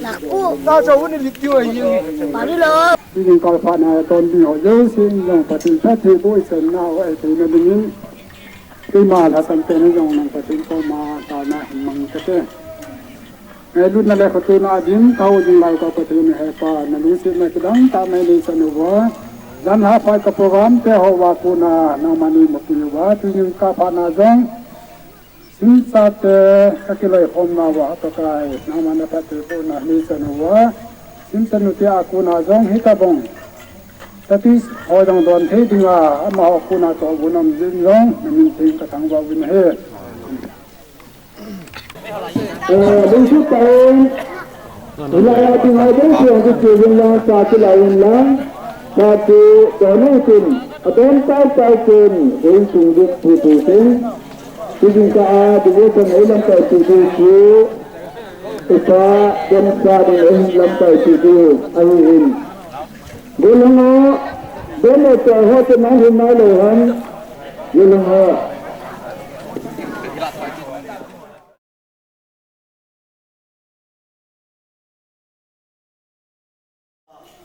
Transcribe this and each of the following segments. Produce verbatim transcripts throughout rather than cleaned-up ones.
Naku. Nacha uni litio ahi. Pabilo. Tijing kalpana ton ding ho jouse in jong Pathen phattheiboh isanna ho eipeh na dingin, keima lhasam teni jong nang Pathen koma taona hin mang kate. Ngailutna le khatuna a ding kahung jing lai uva Pathen hepa, nalungsetna kidang tah mai neisan uva, jan haphai ka program te hoa kona nangman neimapui uva, tijing kalpana jong simsate kakiloikhomna uva Pakai, nangman naphattheibohna neisan uva, simsanu te a kona jong hitobang status ho jong don thei dinga amaho kona tohgon um jing jong namin theng kathangvah uvin ahi. Eh, lungset tah in, hilai a ding a ding chu hung kichep uvin lang, cha chu la uvin lang, cha chu don utin, adon tau tau chen, hung tung dik pu pu tin, tijing kah a devotion eilamkai pi diu chu, upa Demsa ding in lamkai pi diu ahin. Golhang o, Demsa ho chu nang hin nailou ham, golhang o.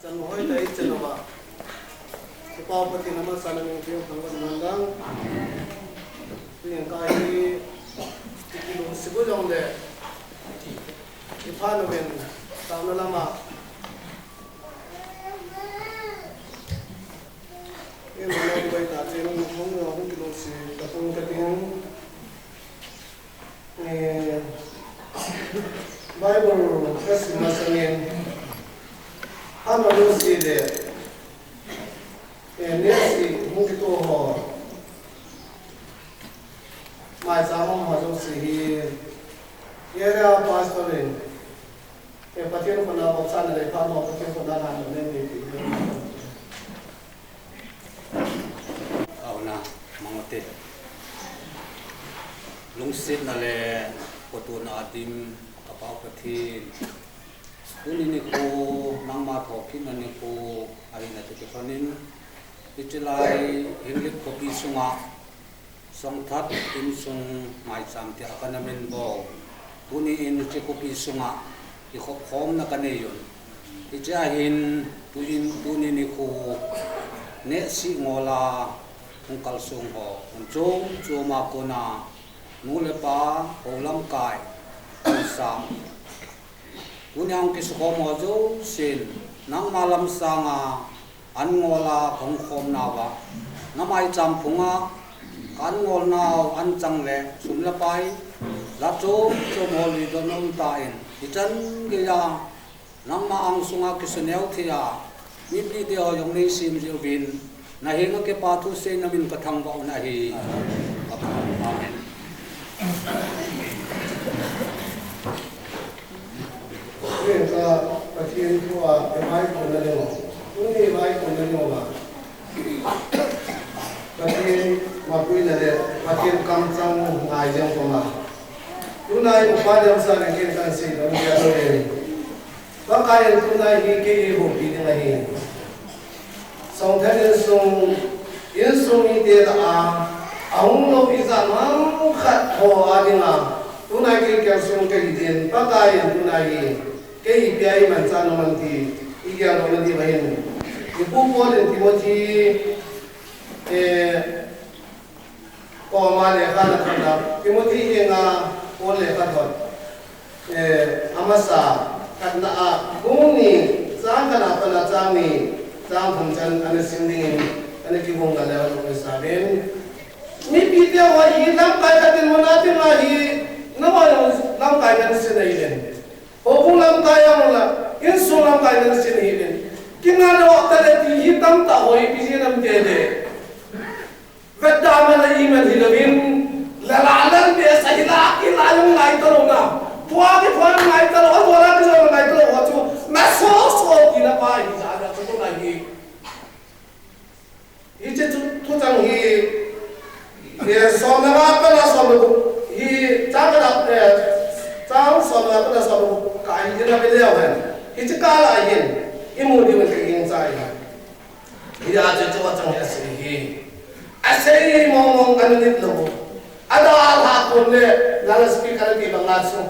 Chan hoi tah i chan uva, Kipau Pathen amasang in thangvah in lang. Tijing kah hi, i kilungset u jongle, i phat uvin, taona lama. I mana i vai ta chen, hung, hung kilungset, ka pung ka ting. Eh, Bible kasim masangin, Hannah Lucy le, eh, Nancy hung kitoh ho, maicham ho jouse hi, area pastor in, eh, Pathen khut a bou chan le pha mo, Pathen khut a lhan nei nei ti. Taona mang ute. Lungsetna le khatuna a dim, ka Pa Pathen. Tuni nikho, nangma thopina nikho, ahina chu kilhonin, hiche lai, Henglep khopi sunga, Songthat insung maicham tia kana min bou. Tuni in hiche khopi sunga, i khopkhomna ka nei un. Hiche a hin, tuin tuni nikho, nehse ngol a, hung kalsong ho, hung chom chom a kona, nu le pa, hou lamkai, hou sam. Tunia hung kisukhom ho jousen, nangma lam sanga, an ngol a, kahung khom nauva. Na maicham phunga, ka an ngol nau, an chang le, sum le pai, la chom chom ho lui don um tan, hichan geiya, nangma angsunga kisuneo thei a, mipi te ho jong nei sem jeh uvin, na henga kipa thu seiyin namin ka thangvah u ahi. Amen. Tunia Pathen thu a, i vaikhomna ding u. Tuni vaikhomna ding u a, Pathen mapuina le Pathen kamchang ngai jeng koma. Tuna i upa Demsa le ken kan sei ding u ahi. Pakai in tuna hi kei eihoupi ding ahi. Songthat insung, insung mite lah a, ahung lou ijat ham khat ho a dinga, tuna kei keng sung kahi din, Pakai in tuna hi, kei ipi a eimanchah nom am ti, igel nom nadiu ahin. I pu Paul in Timothy, eh, koma lekha ana thotna, Timothy henga Paul lekha thot, eh, amasa, khatna a, bung ni, chang khatna a pat a chang ni, chang thum chan ana sim dingin, ana kihung gal leu ana kum sa ven. Mipi te ho hi lamkai khat in mun a ding ahi, nangho jong lamkai nahin sei ahi ven. Houbung lamkai jong la, insung lamkai nahin sei ahi ven. Kinga lou tale ti hi tamtah ho ipi jeh ham tile. Vetda man a iman hilouvin, lala lan behseh hila, kila jong ngai talou na. Thua kithuan ngai talou, athua la kijo ngai talou, ho chu, na so so tina pa hi ja ja chu ngai hi. Hiche chu, thuchang hi, eh, som le nga a pat a som le gup, hi, chang le nga, eh, chang som le nga a pat a som le gup, ka hi na be leu hen. Hiche kah a hin, imu diu ka gingchai. Hijeh chun chua chang hi asei hi. Asei mong mong ana nit lou. Adalhah Hon le, nala speaker ti banga chu.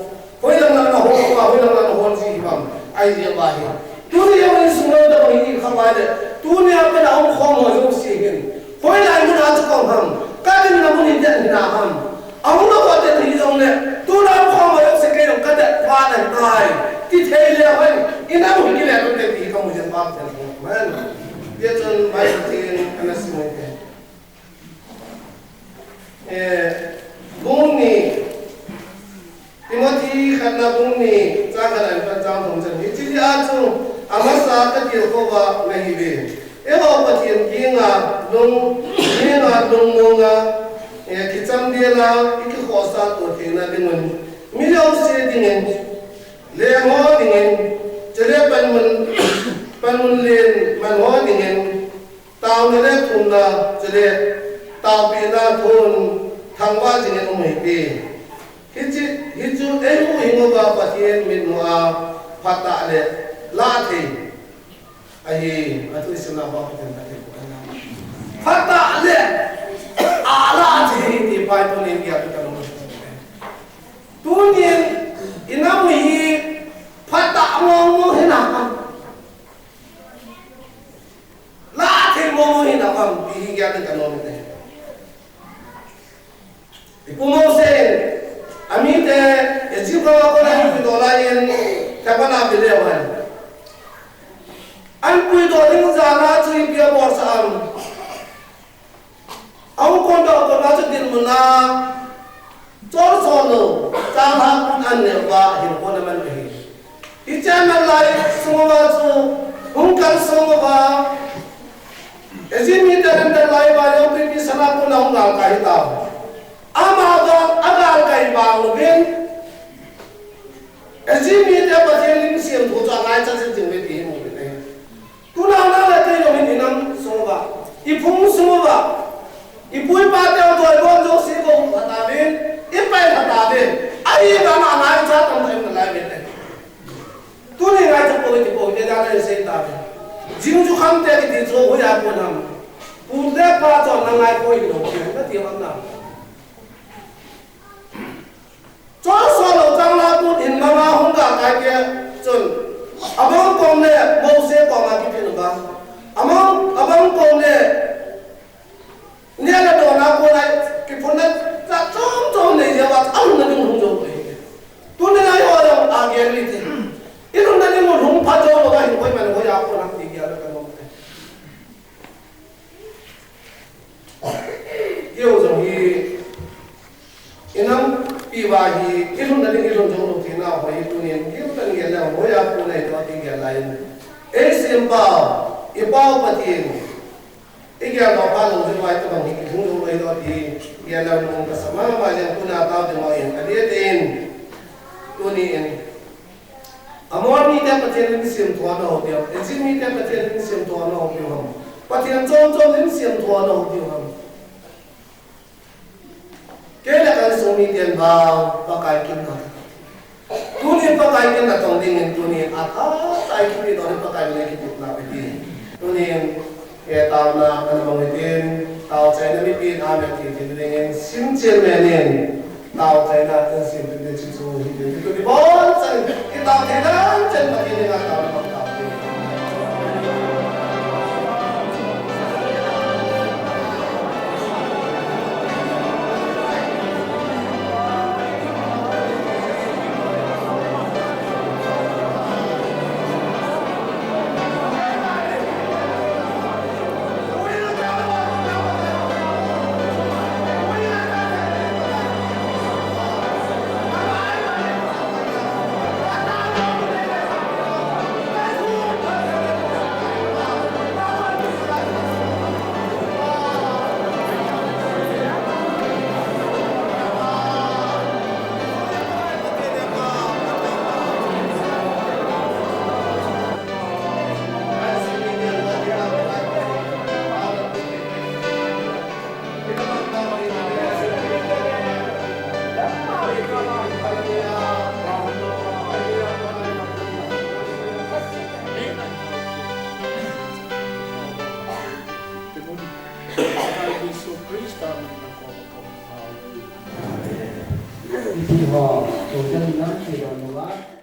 Hoilang lang na hon, hoilang lang na hon ji hi bang. Ai ji ba hi. Tuni a insung le da bang hi kha ba le. Tuni a pen a um khom ho jong si hin. Hoilai mun a chu kong ham. Ka ding na mun hi den na ham. A hung na ko den hi jong le. Tuna um khom ho jong si kei jong ka den pa na hi tai. Ti thei le hoi. Ina mun ki le ko den ti ka mu jen ba den. Man. Ye chun bai tin ana si mo ke. Eh, bung ni, Timothy khatna bung ni, chang khat a pat chang thum chan. Hiche jeh a chu, amasa ka tilkhou va nahi uve. Eiho Pathen kiang a lung, kiang a lungmong a, eh, kicham del a, i kikhohsah to theina ding un. Mi jouse dingin, leng ho dingin, chule panmun, panmun len man ho dingin, Taona le thumna, chule taopehna thon thangvah jing in um u hite. Hiche, hichu eihuhhing uva Pathen mitmu a phatah le lah thei ahi, athu isimna uva Pathen phatthei boh hen. Phatah le alah thei ti pai tunin gel kit talou. Tunin inam u hi phatah mong mong hinam. Lah thei mong mong hinam ti hi gel kit talou te. Ipu Mose in, amite, Egypt gam a kona ahin puidoh lai in, thakhat a ape leu hen. Ahin puidoh ding jan a chu ipi abolsah am. Ahung kondoh kona chu dinmun a, Chol sol lou, chang lhah pun ahin neh uva, hinkho ana man u ahi. Hiche aman lai sung uva chu, hung kal sung uva, Egypt mite ahin kal lai uva, lengpitpi sana pun ahung galkai tauve. Ama vang, agalkai vang uvin, Egypt mite Pathen lim semthu chu angaichat jing uve ti hi imu u ahi. Tuna nang le kei jong hin inam sung uva, iphung sung uva, ipu ipa te toh ibon jouse igo lha tauvin, ipai lha tauvin, ahivanga angaichat tamtah ium nalai uve. Tuni ngaichat pou iti pou te dan a isei tauve. Jing chu kham te kiti chu hoiya kon ham. Pu le pa chun na ngai koi lou, nati ham na. Chol sol lou chang lhah pun in manga hung galkai te chun, abang kom le Mose koma kiphin uva, abang, abang kom le neh le dohna kona kiphunna jat chom chom nei jeh uva, alhunna ding hung jou u ahi. Tuni ngai ho jong agel u hite. Ilhunna ding hung pha jou lou va hin koiman hoiya kon ham ti gel u kanom u ahi. Keiho jong hi, inampi uva hi, ilhunna ding ilhun jong lou theina ho hi tunin, keiho tah in gel leu, hoiya kon ahi toh ti gel lai in. Eisempau, ipau Pathen, igel lou pha lou jeh uva hitobang hi kilhung jong lou ahi toh ti gel leu nung kasa mama jeng, tuna tao ding ho in, adeh in, tunin. Amor mite Pathen lim semthu ana hou diu ham. Egypt mite Pathen lim semthu ana hou diu ham. Pathen chom chom lim semthu ana hou diu ham. Kei le ka insung miten vang Pakai kin na. Tunin Pakai kin na tong dingin tunin atha tah a kipe doh in Pakai min a kitepna pe ding. Tunin E, taona ana mang hitin, taochaina mipin amen ti ti dingin, sim chairman in, taochaina ana sim tin ti chu hitin, ti tu ti bon chan, i tao thei dan chan Pathen in a taona mang tao te. Ipi ho, tun kan nam thei lou lou a.